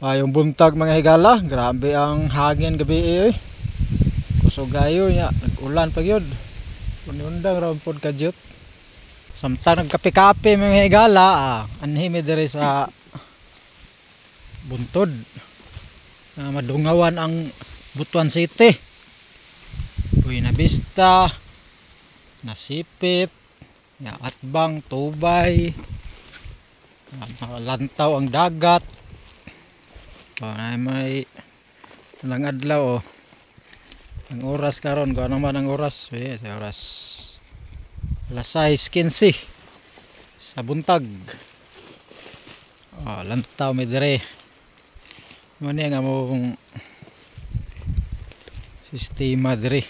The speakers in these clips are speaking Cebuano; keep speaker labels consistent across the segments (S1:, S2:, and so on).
S1: Ayong buntag, mga higala, grabe ang hangin gabi eh. Kusog kayo nya, nag-ulan pa gyud. Unundang ra pod kadyot. Samtang nagkape-kape, mga higala, anhi mi diri sa buntod. Na madungawan ang Butuan City. Buena Vista, Nasipit, ya, Atbang, Tubay, lantaw ang dagat. Oh, na may tanang adlaw oh. Ang oras karon, kung ano man ang oras, eh, sa oras alas 6:15 sa buntag. Oh, lantaw mi dire. Mo ni ang among sistema dire.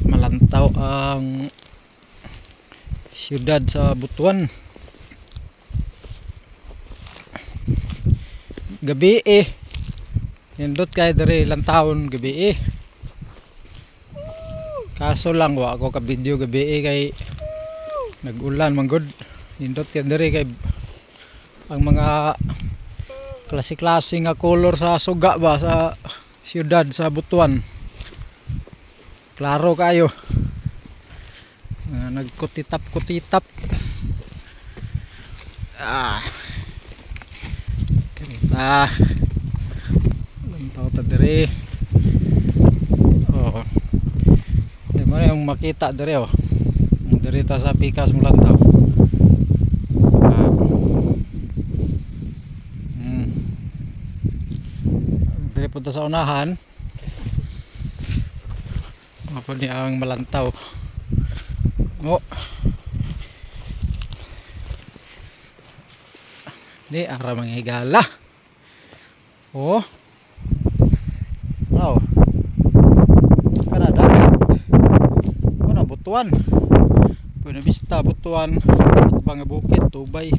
S1: Malantaw ang siyudad sa Butuan. Gabi eh. Nindot kay dire lantawon gabi eh. Kaso lang wa ako ka video gabi eh kay nag-ulan man gud. Nindot kay dire kay ang mga klase-klase nga color sa suga ba sa siyudad sa Butuan. Klaro kayo. Nagkutitap-kutitap. Ah. Karita. Lantaw ta dire. Oh. Di mo na yung makita dire oh. Ang dire ta sa pikas mo lantaw. Ah. Dire punta sa unahan. Mao ni ang malantaw. Oh. Ni ara mga higala. Oh. Wow. Kana dagat. Ano Butuan. Buena Vista, Butuan, at mga bukid, Tubay.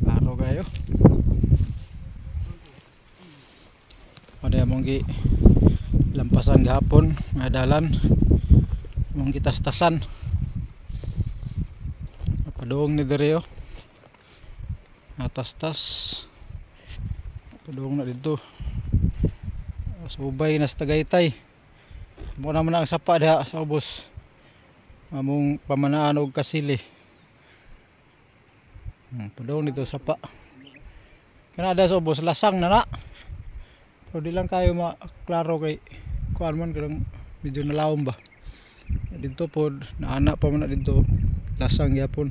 S1: Klaro kayo. Ano yung gi lampasan gahapon nga dalan mong gitastasan. Padung ni diri oh. Natastas. Padung na dito. Subay na sa Tagaytay. Mo na man ang sapa diha sa ubos. Among pamanaan og kasili. Padung dito sapa. Kanada sa ubos lasang na na. Pero di lang kayo maklaro kay kuan man kanang medyo nalawom ba. Dito pod naana pa man na dito lasang gyapon.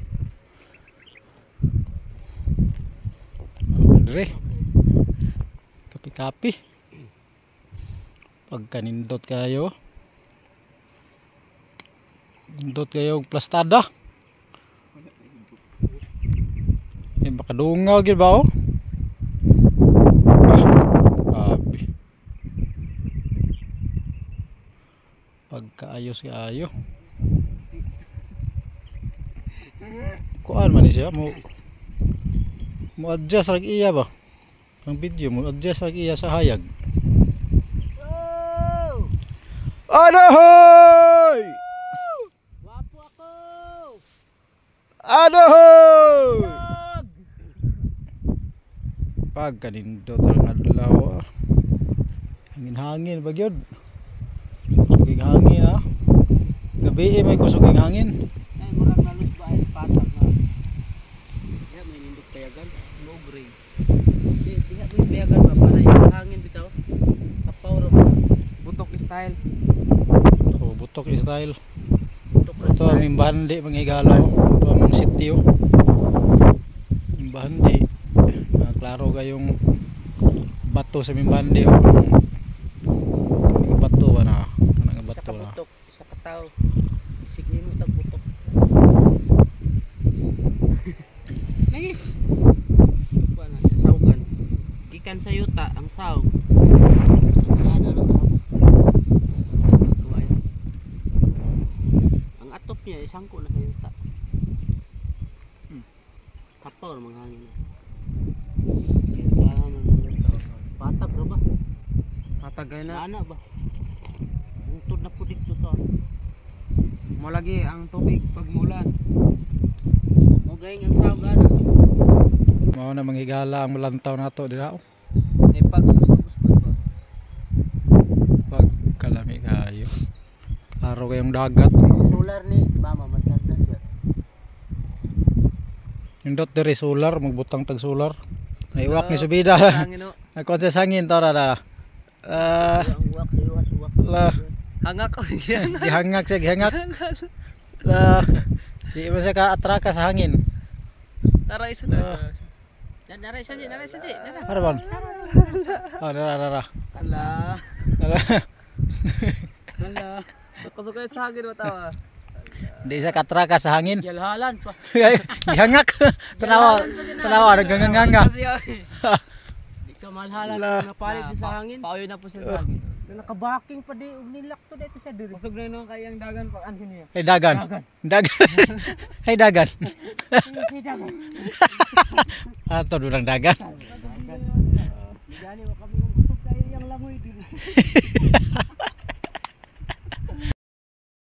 S1: Dire. Kapi-kapi. Pagkanindot kayo. Nindot kayo og plastada. Eh makadungaw gyud ba oh? Ah, grabe. Pagkaayos kaayo. Kuan man ni siya mo mo adjust ra iya ba? Ang video mo adjust ra iya sa hayag. Anahoy!
S2: Wapo ako!
S1: Anahoy! Pagkanindot ang adlaw. Ah. Hangin-hangin ba gyud? Kusoging hangin ah. Gabi eh, may kusoging hangin.
S2: Ay, murag nalus ba ay patag na. Diha may nindot payagan, no gray. Di diha may payagan ba para yung hangin bitaw. Kapaw ra ba?
S3: Butok style.
S1: Oh, butok style.
S2: Butok ra
S1: Ito ang Mimbahandi mga higalaw. Ito ang sitio. Mimbahandi. Ah, klaro kayong bato sa Mimbahandi. Oh. Kanang bato ba na? Kanang
S2: Isa
S1: bato
S2: ka
S1: na.
S2: butok, isa ka tao. Isig nimo tag butok. Lagi. Kuan na sawgan. Gikan sa yuta ang saw. Ana na to. Kuan. Ang atop niya isangko na sa yuta. Kapaw ra mga hangin. Kaya man patag ra ba?
S3: Patag kayo na.
S2: Ana ba? Bungtod na po dito to.
S3: Mo lagi ang tubig pag mulan.
S2: Mo gaing ang sawag ana.
S1: Mao na manghigala ang malantaw nato dira, oh.
S3: May pagsusubos ba?
S1: Pag kalami kayo. Klaro kayong dagat.
S2: Ang solar ni mama mansarda siya.
S1: Nindot diri solar, magbutang tag solar. Naiwak ni subida.
S3: Hangin oh.
S1: Nagkuan sa hangin tara ra. Ah,
S2: Ang uwak sa iwas uwak.
S1: La.
S3: Hangak ko yan.
S1: Gihangak siya, gihangak. La. Di mo siya ka-atraka sa hangin.
S3: Tara isa na.
S2: Dara isa si, dara isa si. Dara.
S1: Ara bon. Ah, dara dara.
S3: Ala.
S1: Dara.
S3: Ala. Nakasukay sa hangin matawa.
S1: Di siya katraka sa hangin.
S2: Yalhalan pa.
S1: Gihangak. Tanawa, tanawa naganganganga.
S3: Kasi ay.
S2: Di ka malhalan
S1: La.
S2: napalit sa hangin.
S3: Pauyo na po siya sa hangin.
S2: Nakabaking pa di og nilak to dito siya diri.
S3: Busog na nung kayang dagan pag ano niya.
S1: Ay dagan. Dagan. Ay dagan. Ato dulang dagan.
S2: Gani wa kami ng kusog kayo yang langoy diri.